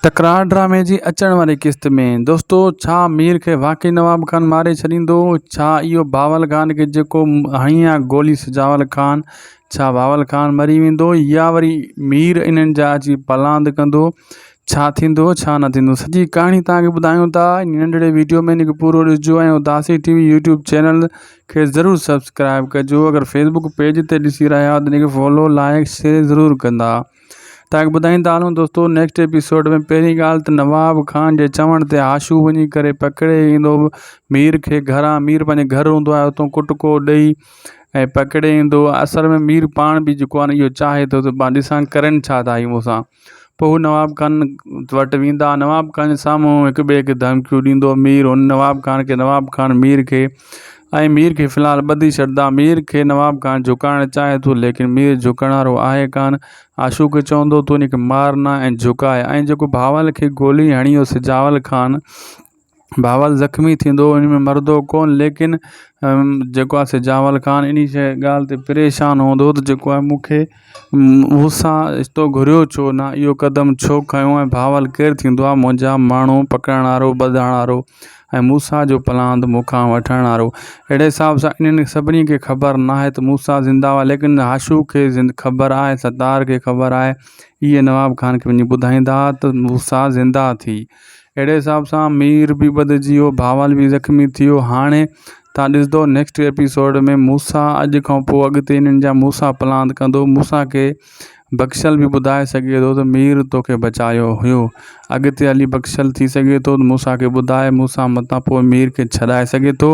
تڪرار ڊرامي جي اچڻ واري قسط ۾ دوستو ڇا مير کي واقعي نواب خان ماري ڇڏيندو ڇا اهو بهاول خان کي جيڪو هڻي آ گولي سجاول خان ڇا بهاول خان مري ويندو يا وري مير انهن جا اچي پلاند ڪندو ڇا ٿيندو ڇا نه ٿيندو سڄي ڪهاڻي توهان کي ٻڌايون ٿا ان ننڍڙي ويڊيو ۾ ان کي پورو ڏسجو ۽ اداسي ٽي وي يوٽيوب چينل کي ضرور سبسڪرائب ڪجو اگر فيسبوڪ پيج تي ڏسي رهيا آهيو ته ان کي فالو لائڪ شيئر ضرور ڪندا تاڪه ٻڌائيندا هلون دوستو نيڪسٽ ايپيسوڊ ۾ پهرين ڳالهه ته نواب خان جي چوڻ تي هاشو وڃي ڪري پڪڙي ايندو مير کي گهران مير پنهنجي گهر هوندو آهي اتو ڪٽڪو ڏئي ۽ پڪڙي ايندو اصل ۾ مير پاڻ به جيڪو آهي اهو چاهي ٿو ته مان ڏسان ڪرن ڇا ٿا هي مون سان پوء هو نواب خان وٽ ويندا نواب خان جي سامهون هڪ ٻئي کي ڌمڪيون ڏيندو مير هن نواب خان کي نواب خان مير کي ۽ مير کي في الحال ٻڌي ڇڏدا. مير کي نواب خان جهڪائڻ چاهي ٿو ليڪن مير جهڪڻ وارو آهي ڪانه. عاشو کي چوندو تون ان کي مار نه ۽ جهڪاء ۽ جيڪو بهاول کي گولي هڻي اهو سجاول خان بهاول زخمي ٿيندو ان ۾ مردو ڪونه ليڪن جيڪو آهي سجاول خان انهي شيء ڳالهه تي پريشان هوندو ته جيڪو آهي مون کي مون سان رشتو گهريو ڇو نه اهو قدم ڇو کنيو ۽ بهاول ڪير ٿيندو آهي منهنجا ماڻهو پڪڙڻ وارو ٻڌڻ وارو ۽ موسيٰ جو پلاند مون کان وٺڻ وارو اهڙي حساب سان انهن سڀني کي خبر ناهي ته موسيٰ زنده آهي ليڪن هاشو کي خبر آهي ستار کي خبر آهي اهي نواب خان کي وڃي ٻڌائيندا ته موسيٰ زنده ٿي اهڙي حساب سان مير به ٻڌجي ويو بهاول به زخمي ٿي ويو هاڻي تان ڏسندو نيڪسٽ ايپيسوڊ ۾ موسيٰ اڄ کان پوء اڳتي انهن جا موسيٰ پلاند ڪندو موسيٰ کي بخشل به ٻڌائي سگهي ٿو ته مير توکي بچايو هيو اڳتي هلي بخشل ٿي سگهي ٿو ته موسيٰ کي ٻڌائي موسيٰ متان پوء مير کي ڇڏائي سگهي ٿو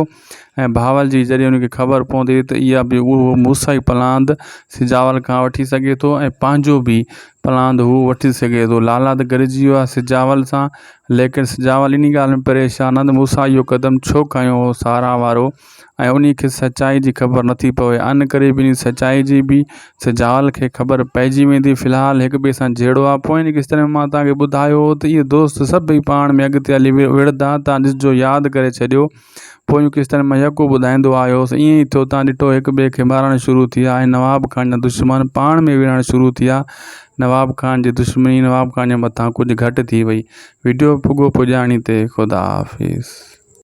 ۽ بهاول جي جڏهن ان کي خبر پوندي ته اها به اهو موسيٰ ئي پلاند سجاول کان وٺي سگهي ٿو ۽ پنهنجو به پلاند هو وٺي سگهي ٿو. لالا ته گڏجي ويو آهي سجاول سان ليڪن سجاول انهي ڳالهه ۾ پريشان آهي ته موسيٰ اهو قدم ڇو کنيو هو ساران وارو ۽ انهي کي سچائي جي خبر نٿي پوي ان ڪري به انهي سچائي جي به سجاول کي خبر پئجي ويندي في الحال هڪ ٻئي سان جهيڙو آهي پوئين قسطن ۾ مان توهان کي ٻڌايو هو ته اهي دوست سڀئي پاڻ ۾ اڳتي هلي وڙهندا توهان ڏسجو ياد ڪري ڇڏيو پويون قسطن مان يڪو ٻڌائيندو آيو هوس. ائين ئي ٿيو تان ڏٺو هڪ ٻئي کي مارڻ شروع ٿيا ۽ نواب خان جا دشمن پاڻ ۾ وڙهڻ شروع ٿيا. نواب خان جي دشمني نواب خان جي مٿان ڪجهه گهٽ ٿي وئي. وڊيو پڳو پڄاڻي تي خدا حافظ.